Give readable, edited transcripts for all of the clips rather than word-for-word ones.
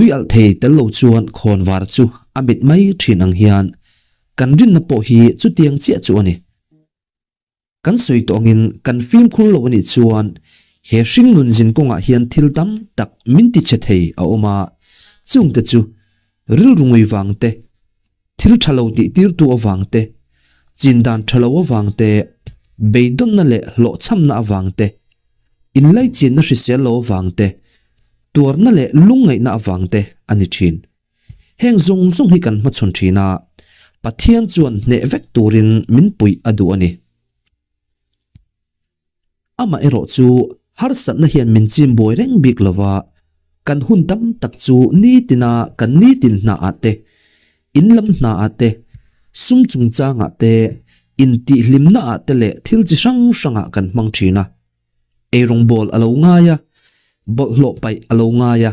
Tui alh thei tel lo chuan khawnvar chu a mit mai thin ang hian kan rinna pawh hi chutiang chiah chu a ni. Kan sawi tawh angin kan fimkhur lo a nih chuan he hringnun zin kawngah hian thil tam tak min ti chhe thei a awm a, chungte chu rilru ngui vang te, thil tha lo tih tirtu avang te, chin dan tha lo avang te, beidawnna leh hlawhchhamna avang te, inlaichinna hrisel lo avang te, tuarna leh lungngaihna avang te a ni thin. Heng zawng zawng hi kan hmachhawn thin a, Pathian chuan hneh vek turin min puih a duh a ni. Amah erawh chu harsatna hian min chim buai reng bik lo va, kan hun tam tak chu nitina kan nitin hnaah te, in lam hnaah te, sum chungchangah te, intihhlimnaah te leh thil chi hrang hrangah kan hmang thin a. Eirawngbawl a lo ngai a, bawlhhlawh paih a lo ngai a,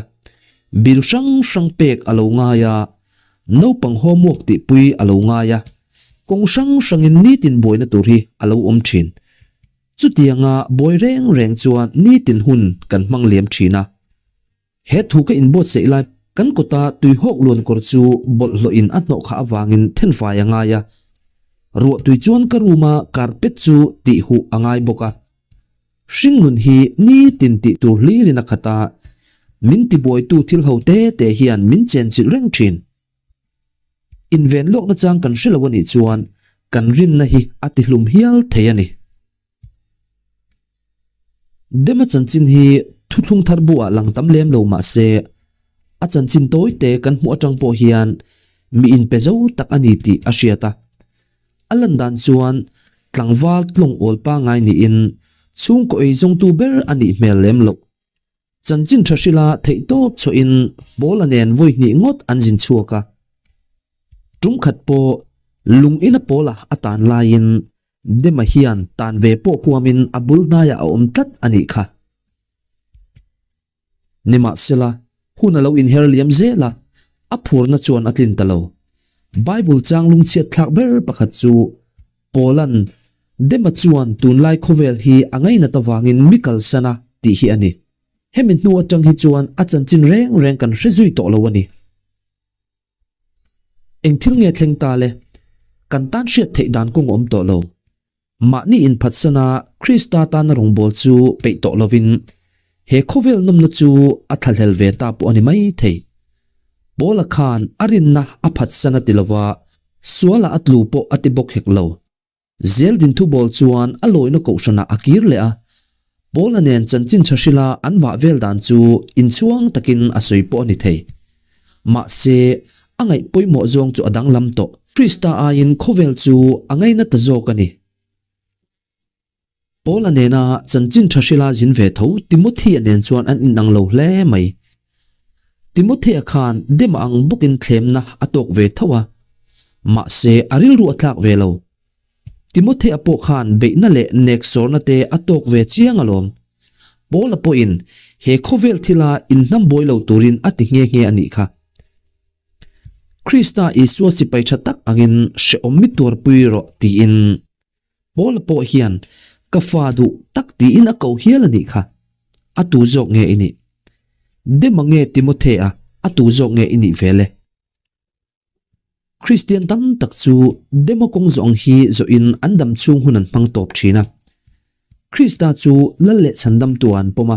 bil hrang hrang pek a lo ngai a, naupang homework tihpui a lo ngai a, kawng hrang hrangin nitin buaina tur hi a lo awm thin. Chutianga buai reng reng chuan nitin hun kan hmang liam thin a. He thu ka inbuatsaih lai kan kawta tuihawk luan kawr chu bawlhhlawh in a hnawh khah avangin thenfai a ngai a, ruah tui chuan ka room a carpet chu tih huh a ngai bawk a. Hringnun hi nitin tih tur hlirin a khat a, min tibuaitu thil ho te te hian min chenchilh reng thin. Inven lawkna chang kan hre lo a nih chuan kan rinna hi a tihlum hial thei a ni. Dema chanchin hi thuthlung thar buah lang tam lem lo mah se, a chanchin tawi te kan hmuh atang pawh hian mi inpe zo tak a ni tih a hriat a. A lan dan chuan tlangval tlawng awl pangngai niin chhungkaw ei zawngtu ber a nih hmel lem loh. Chanchin tha hrila theihtawp chhuahin Paula nen vawi hnih ngawt an zin chhuak a. Tum khat pawh lung ina Paula a tan laiin Dema hian tan ve pawh huamin a bul hnaiah a awm tlat a nih kha. Nimahsela, hun a lo inher liam zel a, a phurna chuan a tlin ta lo. Bible chang lungchhiat thlak ber pakhat chu Paula'n Dema chuan tunlai khawvel hi a ngainat avangin mi kalsan a tih hi a ni. Hemi hnu atang hi chuan a chanchin reng reng kan hre zui tawh lo a ni. Eng thil nge thleng ta le? Kan tan hriat theih dan kawng a awm tawh lo. Mahni inphatsana Krista tana rawngbâwl chu peih tawh lovin he khawvel nawmna chu a thlahlel ve ta pawh a ni mai thei. Paula khan a rinna a phatsan a ti lova, sualah a tlu pawh a ti bawk hek lo. Zeldin thubawl chuan a lawina kohhranah a kir leh a, Paula nen chanchin tha hrila an vah vel dan chu inchhuang takin a sawi pawh a ni thei. Mahse, a ngaih pawimawh zawng chu a danglam tawh. Krista aiin khawvel chu a ngaina ta zawk a ni. Paula nena chanchin tha hrila zin ve tho Timothea nen chuan an inang lo hle mai. Timothea khan Dema ang bawkin thlemna a tawk ve tho a, mahse a rilru a tlak ve lo. Timothea pawh khan beihna leh neksawrna te a tawk ve chiang alawm. Paula pawhin he khawvel thila inhnam buai lo turin a ti nghe nghe a nih kha. Krista Isua sipai tha tak angin hrehawm mi tuarpui rawh tiin Paula pawh hian ka fa duh tak tiin a ko hial a nih kha. A tu zawk nge i nih? Dema nge Timothea a tu zawk nge i nih ve le? Kristian tam tak chu dema kawng zawng hi zawhin an dam chhung hun an hmang tawp thin a. Krista chu lal leh chhandamtu ah an pawm a.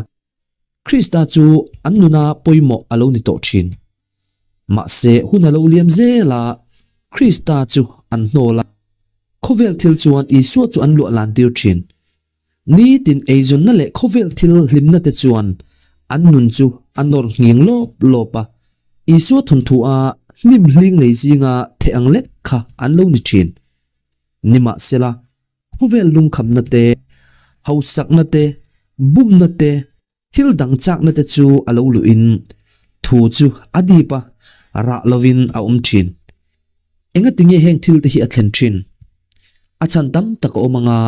Krista chu an nuna pawimawh a lo ni tawh thin. Mahse hun a lo liam zel a, Krista chu an hnawl a. Khawvel thil chuan Isua chu an luah lan tir thin. Nitin eizawnna leh khawvel thil hlimna te chuan an nun chu a nawr nghing lawp lawp a. Isua thawnthu a hnim hling nei zinga theh ang lek kha an lo ni thin. Nimahsela, khawvel lungkhamna te, hausakna te, bumna te, Thil dang chakna te chu a lo luhin thu chu a dip a, rah lovin a awm thin. Engatinge heng thil te hi a thlen thin? A chhan tam tak a awm anga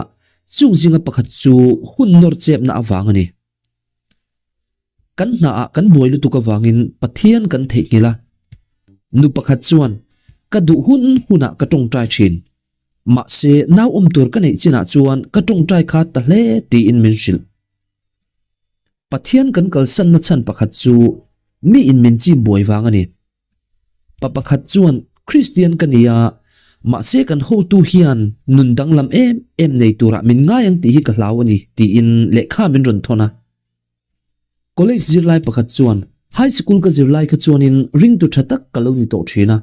chung zinga pakhat chu hun nawr chepna avang a ni. Kan hnaah kan buai lutuk avangin Pathian kan theihnghilh a. Nu pakhat chuan, Ka duh hun hunah ka tawngtai thin. Mahse, nau awm tur ka neih chinah chuan ka tawngtai kha ta hle tiin min hrilh. Pathian kan kalsanna chhan pakhat chu Mi in min chim buai vang a ni. Pa pakhat chuan Kristian ka ni a, mahse kan hotu hian nun danglam em em nei turah min ngai ang tih hi ka hlau a ni tiin lehkha min rawn thawn a. College zirlai pakhat chuan High School ka zirlai kha chuanin ringtu tha tak ka lo ni tawh thin a,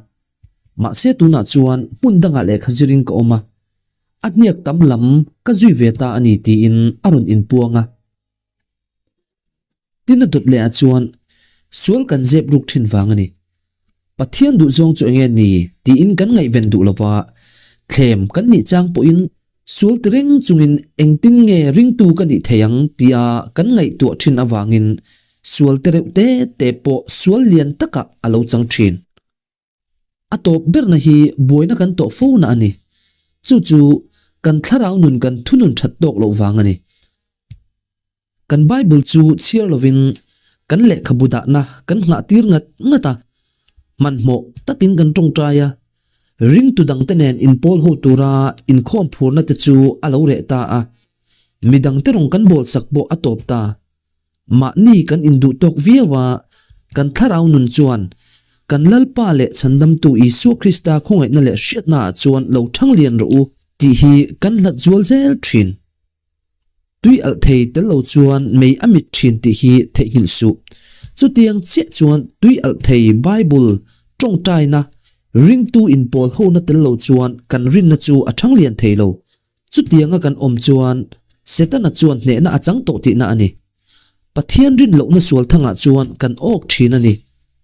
mahse tunah chuan hmun dangah lehkha zirin ka awm a, a hniak tam lam ka zui ve ta a ni tiin a rawn inpuang a. Tin a dawt leh ah chuan sual kan zep ruk thin vang a ni. Pathian duhzawng chu enge ni tiin kan ngaihven duh lova, thlem kan nih chang pawhin sual ti reng chungin engtin nge ringtu ka nih thei ang tia kan ngaihtuah thin avangin sual te reuh te te pawh sual lian takah a lo chang thin. A tawp berna hi buaina kan tawh fo na a ni. Chu chu kan thlarau nun kan thunun that tawk loh vang a ni. Kan Bible chu chhiar lovin kan lehkhabu dahna kan nghah tir ngat ngat a, hmanhmawh takin kan tawngtai a, ringtu dangte nen inpawl ho tura inkhawm phurna te chu a lo reh ta a, midangte rawng kan bawlsak pawh a tawp ta. Mahni kan induh tawk viau a, kan thlarau nun chuan kan Lalpa leh Chhandamtu Isua Krista khawngaihna leh hriatnaah chuan lo thang lian rawh u tih hi kan hlat zual zel thin. Tui alh thei tel lo chuan mei a mit thin tih hi theihnghilh suh. Chutiang chiah chuan tui alh thei Bible tawngtaina ringtu inpawl hona tel lo chuan kan rinna chu a thang lian thei lo. Chutianga kan awm chuan Setana chuan hnehna a chang tawh tihna a ni. Pathian rin lohna sual thangah chuan kan awk thin a ni.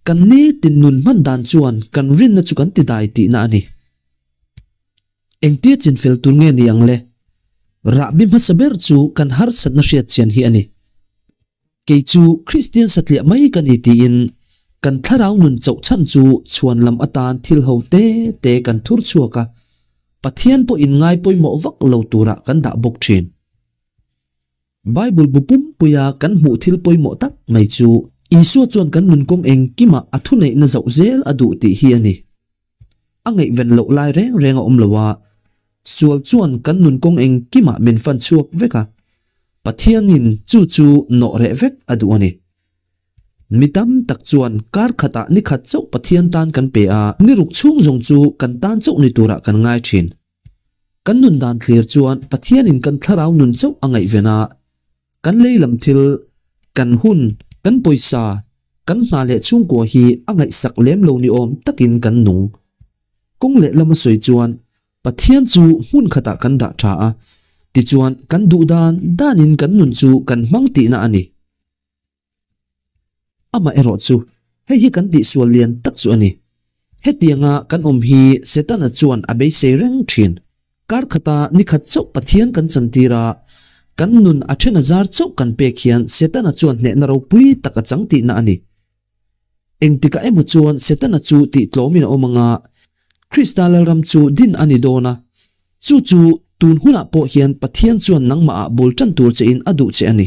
Kan nitin nun hman dan chuan kan rinna chu kan tidai tihna a ni. Engtia chinfel tur nge ni ang le? Rahbi hmasa ber chu kan harsatna hriatchian hi a ni. Kei chu Kristian satliah mai ka ni tiin kan thlarau nun chauh chhan chu chhuan lam atan thil ho te te kan thur chhuak a, Pathian pawh in ngai pawimawh vak lo turah kan dah bawk thin. Bible bu pumpuia kan hmuh thil pawimawh tak mai chu Isua chuan kan nun kawng engkimah a thuneihna zauh zel a duh tih hi a ni. A ngaihven loh lai reng reng a awm lo a, sual chuan kan nun kawng engkimah min fan chhuak vek a, Pathianin chu chu nawh reh vek a duh a ni. Mi tam tak chuan kar khatah ni khat chauh Pathian tan kan pe a, ni ruk chhung zawng chu kan tan chauh ni turah kan ngai thin. Kan nun dan thlir chuan Pathianin kan thlarau nun chauh a ngaihven a, kan lei lam thil, kan hun, kan pawisa, kan hna leh chhungkua hi a ngaihsak lem lo ni awm takin kan nung. Kawng leh lama sawi chuan Pathian chu hmun khatah kan dah tha a, tichuan kan duh dan danin kan nun chu kan hmang tihna a ni. Amah erawh chu hei hi kan tihsual lian tak chu a ni. Hetianga kan awm hi Setana chuan a beisei reng thin. Kar khata ni khat chauh Pathian kan chantir a, kan nun a then a zar chauh kan pek hian Setana chuan hnehna ropui tak a chang tihna a ni. Engtikah emaw chuan Setana chu tihtlawmin a awm anga, Krista Lalram chu din a ni dawn a, chu chu tun hunah pawh hian Pathian chuan nangmahah bul tan tur chein a duh che a ni.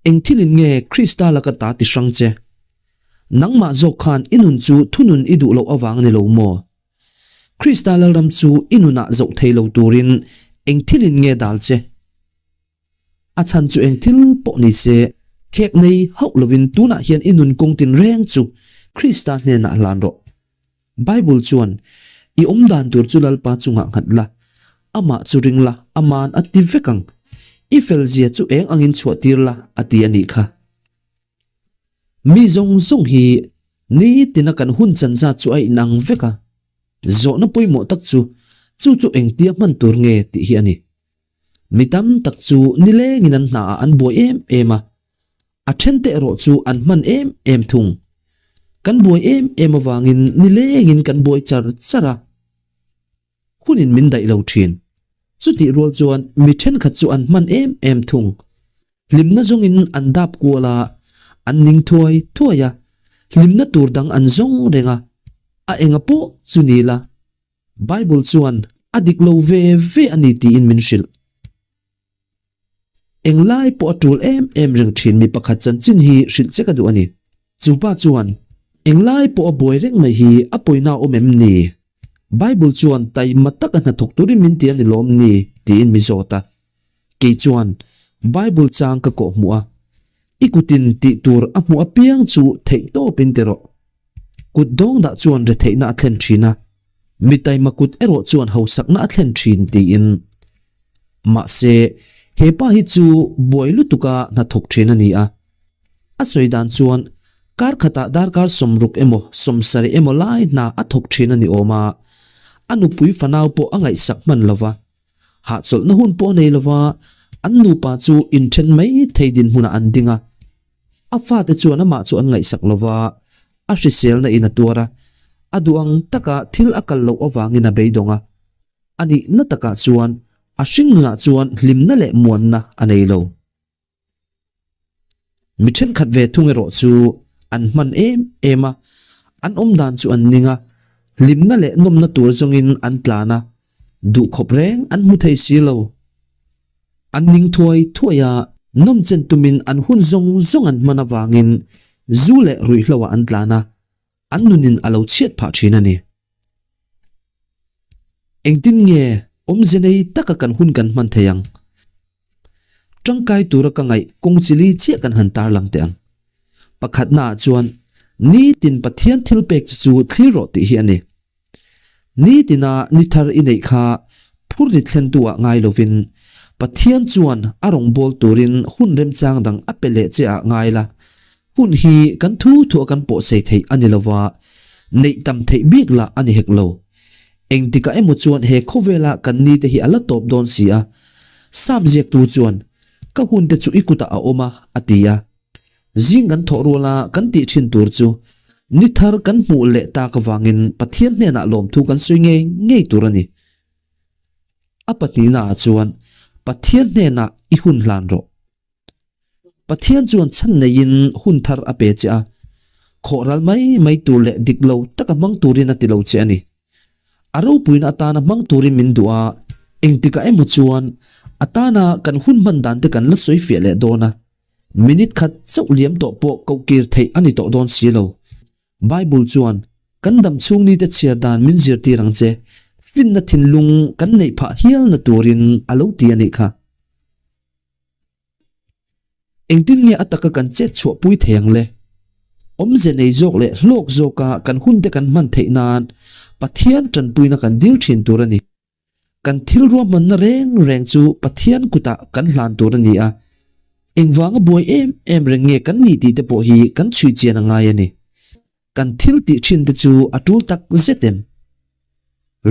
Eng thilin nge Krista laka ta ti hrang che? Nangmah zawk khan i nun chu thunun i duh loh avang a ni lo maw? Krista Lalram chu i nunah zoh thei lo turin eng thilin nge dal che? A chhan chu eng thil pawh ni se, khek nei hauh lovin tunah hian i nun kawng tinreng chu Krista hnenah hlan rawh. Bible chuan, I awm dan tur chu Lalpa chungah nghat la, amah chu ring la, aman a ti vek ang. I felzia chu eng angin chhuah tir la, a ti a nih kha. Mi zawng zawng hi nitina kan hun chan zat chu a inang vek a, zawhna pawimawh tak chu, chu chu engtia hman tur nge tih hi a ni. Mi tam tak chu nilengin an hnaah an buai em em a, A thente erawh chu an hman em em thung. Kan buai em em avangin nilengin kan buai char char a, hunin min daih lo thin. Chutih rual chuan mi thenkhat chu an hman em em thung. Hlimna zawngin an dap kual a, an ning thuai thuai a, hlimna tur dang an zawng reng a, a enga pawh chu ni la, Bible chuan a dik lo ve ve a ni tiin min hrilh. Englai pawh a tul em em reng thin mi pakhat chanchin hi hrilh che ka duh a ni. Chu pa chuan, Englai pawh a buai reng mai hi a pawina awm em ni? Bible chuan taima taka hnathawk turin min ti a ni lawm ni? tiin mi zawt a. Kei chuan Bible chang ka kawhhmuh a. I kutin tih tur a hmuh apiang chu theih tawpin ti rawh. Kut dawng dah chuan retheihna a thlen thin a, mi taima kut erawh chuan hausakna a thlen thin tiin. Mahse, he pa hi chu buai lutuka hnathawk thin a ni a. A sawi dan chuan kar khatah darkar 60 emaw 70 emaw lai hna a thawk thin a ni awm a, a nupui fanau pawh a ngaihsak hman lo va, hahchawlhna hun pawh a nei lo va, an nupa chu inthen mai thei dinhmunah an ding a. A fate chuan amah chu an ngaihsak lo va, a hriselna in a tuar a, a duh ang taka thil a kal loh avangin a beidawng a. A nihna takah chuan a hringnunah chuan hlimna leh muanna a nei lo. Mi thenkhat ve thung erawh chu an hman em em a, an awm dan chu an ning a, hlimna leh nawmna tur zawngin an tlan a, duhkhawp reng an hmu thei si lo. An ning thuai thuai a, nawmchen tumin an hun zawng zawng an hman avangin zu leh ruihhloah an tlan a, an nunin a lo chhiat phah thin a ni. Engtin nge awmze nei taka kan hun kan hman thei ang? Tangkai tura ka ngaih kawng chi li chiah kan han tarlang teh ang. Pakhatnaah chuan nitin Pathian thil pek che chu thlir rawh tih hi a ni. Nitina ni thar i neih kha phur rit thlentu ah ngai lovin Pathian chuan a rawngbâwl turin hun remchang dang a pe leh che ah ngai la. Hun hi kan thu thu a kan pawhsei theih a ni lova, neih tam theih bik lah a ni hek lo. Engtikah emaw chuan he khawvela kan ni te hi a la tawp dawn si a. Sam ziaktu chuan, Ka hun te chu i kutah a awm a, a ti a. Zing kan thawh ruala kan tih thin tur chu ni thar kan hmuh leh tak avangin Pathian hnenah lawmthu kan sawi ngei ngei tur a ni. A pahnihnaah chuan Pathian hnenah i hun hlan rawh. Pathian chuan chhan neiin hun thar a pe che a, khawh ral mai mai tur leh dik lo taka hmang turin a ti lo che a ni. A ropuina atana hmang turin min duh a, engtikah emaw chuan a tana kan hun hman dan te kan la sawi fiah leh dawn a, minute khat chauh liam tawh pawh koh kir theih a ni tawh dawn si lo. Bible chuan kan dam chhung nite chhiar dan min zirtir ang che, finna thinlung kan neih phah hialna turin a lo ti a nih kha. Engtin nge a taka kan chet chhuah pui thei ang le? Awmze nei zawk leh hlawk zawka kan hunte kan hman theih nan Pathian tanpuina kan dil thin tur a ni. Kan thil ruahmanna reng reng chu Pathian kutah kan hlan tur a ni a. Engvanga buai em em reng nge kan nih tih te pawh hi kan chhui chian a ngai a ni. Kan thil tih thin te chu a tul tak zet em?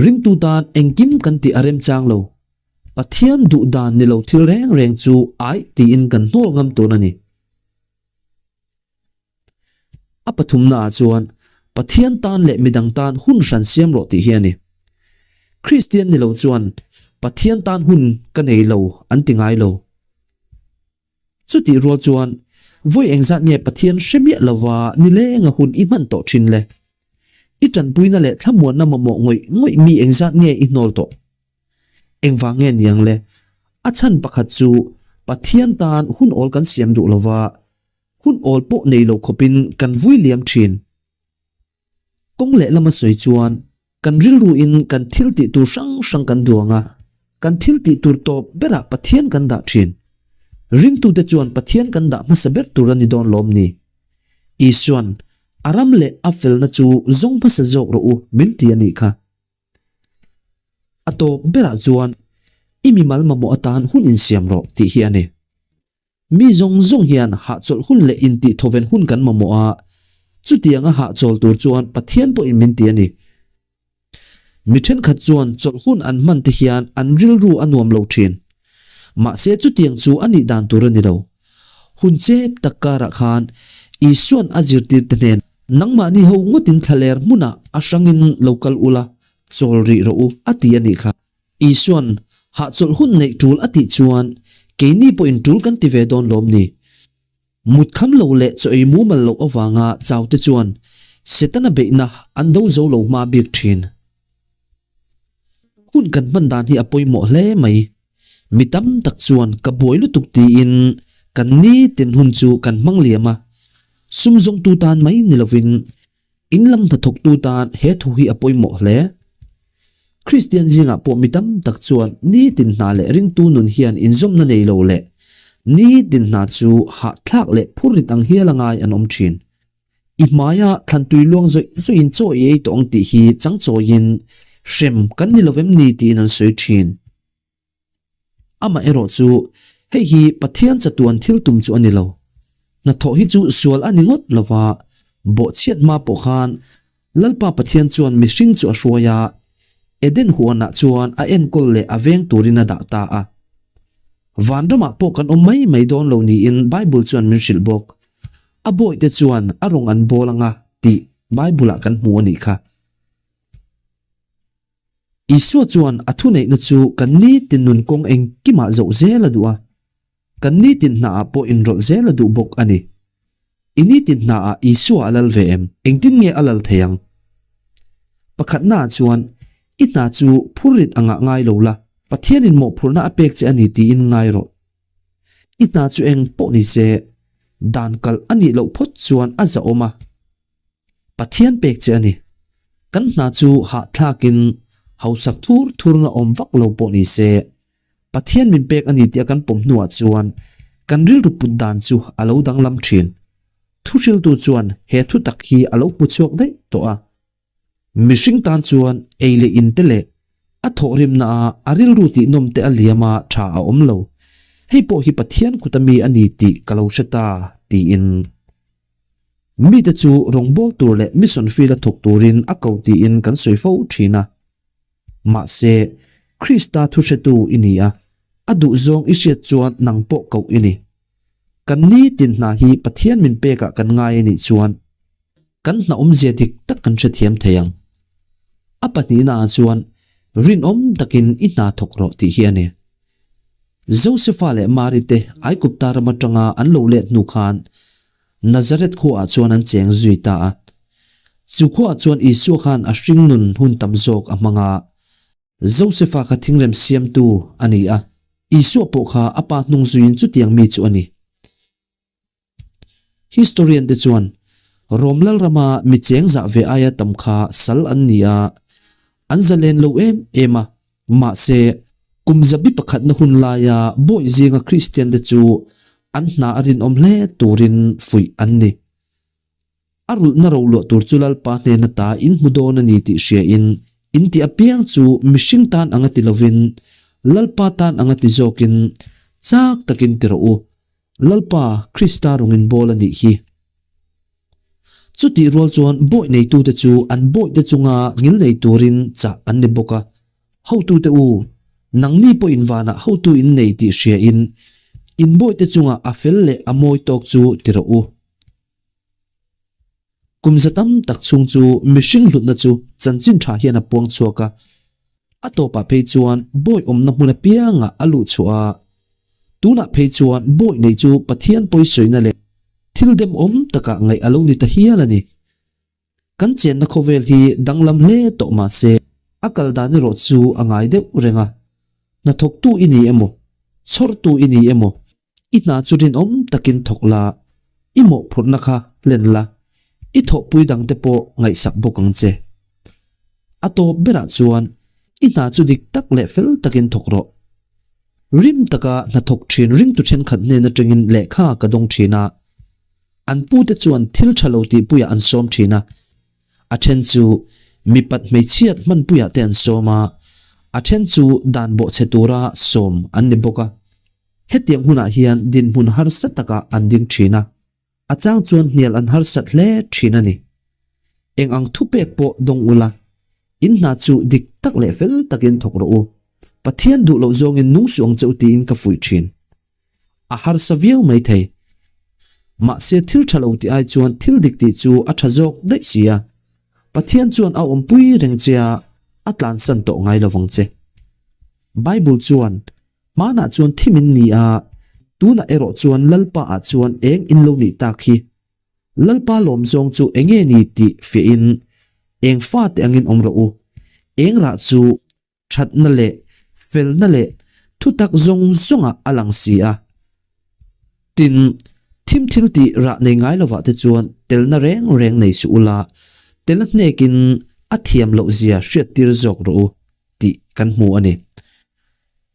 Ringtu tan engkim kan tih a remchang lo. Pathian duh dan ni lo thil reng reng chu aih tiin kan hnawl ngam tur a ni. A pathumnaah chuan Pathian tan leh midang tan hun hran siam rawh tih hi a ni. Kristian ni lo chuan Pathian tan hun ka nei lo an ti ngai lo. Chutih rual chuan, vawi engzat nge Pathian hre miah lova nilenga hun i hman tawh thin le? I tanpuina leh thlamuanna mamawh ngawih ngawih mi engzat nge i hnawl tawh? Engvang nge niang le? A chhan pakhat chu Pathian tan hun awl kan siam duh lova, hun awl pawh nei lo khawpin kan vui liam thin. Kawng lehlam a sawi chuan kan rilruin kan thil tih tur hrang hrang kan duang a, kan thil tih tur tawp berah Pathian kan dah thin. Ringtute chuan Pathian kan dah hmasa ber tur a ni dawn lawm ni? Isuan, A ram leh a felna chu zawng hmasa zawk rawh u min ti a nih kha. A tawp berah chuan i mimal mamawh atan hun insiam rawh tih hi a ni. Mi zawng zawng hian hahchawlh hun leh intihthawen hun kan mamawh a, chutianga hahchawl tur chuan Pathian pawhin min ti a ni. Mi thenkhat chuan chawlh hun an hman te hian an rilru a nuam lo thin. Mahse chutiang chu a nih dan tur a ni lo. Hun chep tak karah khan Isua'n a zirtirte hnen, Nangmahni ho ngawtin thlaler hmunah a hrangin lo kal ula, chawl rih rawh u, a ti a nih kha. Isua'n hahchawlh hun neih tul a tih chuan keini pawhin tul kan ti ve dawn lawm ni? Mut kham lo leh chaw ei mumal loh avanga chaute chuan Setana beihna an do zo lo hma bik thin. Hun kan hman dan hi a pawimawh hle mai. Mi tam tak chuan ka buai lutuk tiin kan nitin hun chu kan hmang liam a, sum zawngtu tan mai ni lovin In lam hnathawktu tan he thu hi a pawimawh hle. Kristian zingah pawh mi tam tak chuan nitin hna leh ringtu nun hian inzawmna nei lo leh Nitin hna chu hahthlak leh phurrit ang hial a ngai an awm thin. I hmaia thlantui luang zawih zawihin chaw i ei tawh ang tih hi changchawiin hrem kan ni lovem ni tiin an sawi thin. Amaherawh chu hei hi Pathian chatuan thil tum chu a ni lo. Hnathawh hi chu sual a ni ngawt lova, bawhchhiat hma pawh khan Lalpa Pathian chuan mihring chu a hruai a, Eden huanah chuan a enkawl leh a veng turin a dah ta a. Vanramah pawh kan awm mai mai dawn lo niin Bible chuan min hrilh bawk. A bawihte chuan a rawng an bawl anga tih Bible-ah kan hmu a nih kha. Isua chuan a thuneihna chu kan nitin nun kawng engkimah zoh zel a duh a. Kan nitin hnaah pawh inrawlh zel a duh bawk a ni. I nitin hnaah Isua a lal ve em? Engtin nge a lal thei ang? Pakhatnaah chuan, i hna chu phurrit angah ngai lo la, Pathianin mawhphurhna a pek che a ni tiin ngai rawh. I hna chu eng pawh ni se, dan kalh a nih loh phawt chuan a zahawm a. Pathian pek che a ni. Kan hna chu hahthlakin hausak thur thurna awm vak lo pawh ni se, Pathian min pek a ni tih a kan pawm hnuah chuan kan rilru put dan chu a lo danglam thin. Thuhriltu chuan he thu tak hi a lo hmu chhuak daih tawh a. Mihring tan chuan ei leh in te leh a thawhrimna a a rilru tih nawm te a liam a tha a awm lo. Hei pawh hi Pathian kut a mi a ni tih ka lo hre ta, tiin. Mite chu rawngbâwl tur leh mission field a thawk turin a ko tiin kan sawi fo thin a. Mahse, Krista thuhretu i ni a, a duhzawng i hriat chuan nang pawh koh i ni. Kan nitin hna hi Pathian min pekah kan ngai a nih chuan kan hna awmzia dik tak kan hrethiam thei ang. A pahnihnaah chuan rinawm takin i hna thawk rawh tih hi a ni. Josefa leh Mari te Aigupta ram atanga an lo let hnu khan Nazareth khuaah chuan an cheng zui ta a. Chu khuaah chuan Isua khan a hringnun hun tam zawk a hmang a. Josefa kha thingrem siamtu a ni a, Isua pawh kha a pa hnung zuiin chutiang mi chu a ni. Historian te chuan Rom lalrama mi cheng zah ve aia tam kha sal an ni a, an zalen lo em em a, mahse kum zabi pakhatna hun laia bawi zinga Kristian te chu an hna a rinawm hle turin fuih an ni. A rulhna ro luah tur chu Lalpa hnena ta in hmu dawn a ni tih hria in, in tih apiang chu mihring tan anga ti lovin, Lalpa tan anga ti zawkin chak takin ti rawh u. Lalpa Krista rawngin bawl a nih hi. Chutih rual chuan bawi neitute chu an bawihte chunga ngil nei turin chah an ni bawk a. Hotute u, nangni pawhin vanah hotu in nei tih hria in, in bawihte chunga a fel leh a mawi tawk chu ti rawh u. Kum za tam tak chhung chu mihring hlutna chu chanchin tha hian a puang chhuak a, a tawpah phei chuan bawi awmna hmun apiangah a luh chhuah a. Tunah phei chuan bawi nei chu Pathian pawisawina leh thil demawm takah ngaih a lo ni ta hial a ni. Kan chenna khawvel hi danglam hle tawh mah se, a kal dan erawh chu a ngai deuh reng a. Hnathawktu i ni emaw, chhawrtu i ni emaw, i hna chu rinawm takin thawk la, i mawhphurhna kha hlen la, i thawhpui dangte pawh ngaihsak bawk ang che. A tawp berah chuan i hna chu dik tak leh fel takin thawk rawh. Rim taka hnathawk thin ringtu thenkhat hnen atangin lehkha ka dawng thin a, An pute chuan thil tha lo tihpuiah an sawm thin a, a then chu mipat hmeichhiat hmanpuiah te an sawm a, a then chu dan bawhchhe tura sawm an ni bawk a. Hetiang hunah hian dinhmun harsa takah an ding thin a, a chang chuan hnial an harsat hle thin a ni. Eng ang thupek pawh dawng ula, in hna chu dik tak leh fel takin thawk rawh u. Pathian duh loh zawngin nung suh ang che u tiin ka fuih thin. A harsa viau mai thei. Mahse thil tha lo tih ai chuan thil dik tih chu a tha zawk daih si a. Pathian chuan a awmpui reng che a, a tlansan tawh ngai lo vang che. Bible chuan, Hmanah chuan thim in ni a, tunah erawh chuan Lalpa ah chuan eng in lo nih tak hi. Lalpa lawm zawng chu enge ni tih fiahin eng fate angin awm rawh u. Eng rah chu Thatna leh felna leh thutak zawng zawngah a lang si a. Tin, thim thil tih rah nei ngai lovah te chuan telna reng reng nei suh ula, telna hnekin a thiam loh zia hriattir zawk rawh u tih kan hmu a ni.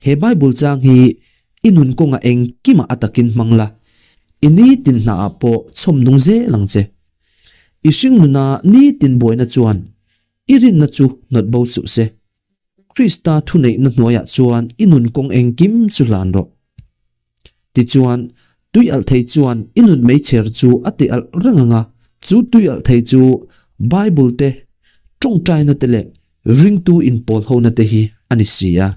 He Bible chang hi. I nun kawnga engkimah a takin hmang la, i nitin hnaah pawh chhawm nung zel ang che. I hring nuna nitin buaina chuan i rinna chu hnawt bo suh se. Krista thuneihna hnuaiah chuan i nun kawng engkim chu hlan rawh. Tichuan, tui alh thei chuan i nun meichher chu a ti alh reng ang a, chu tui alh thei chu Bible te, tawngtaina te leh ringtu inpawl hona te hi a ni si a.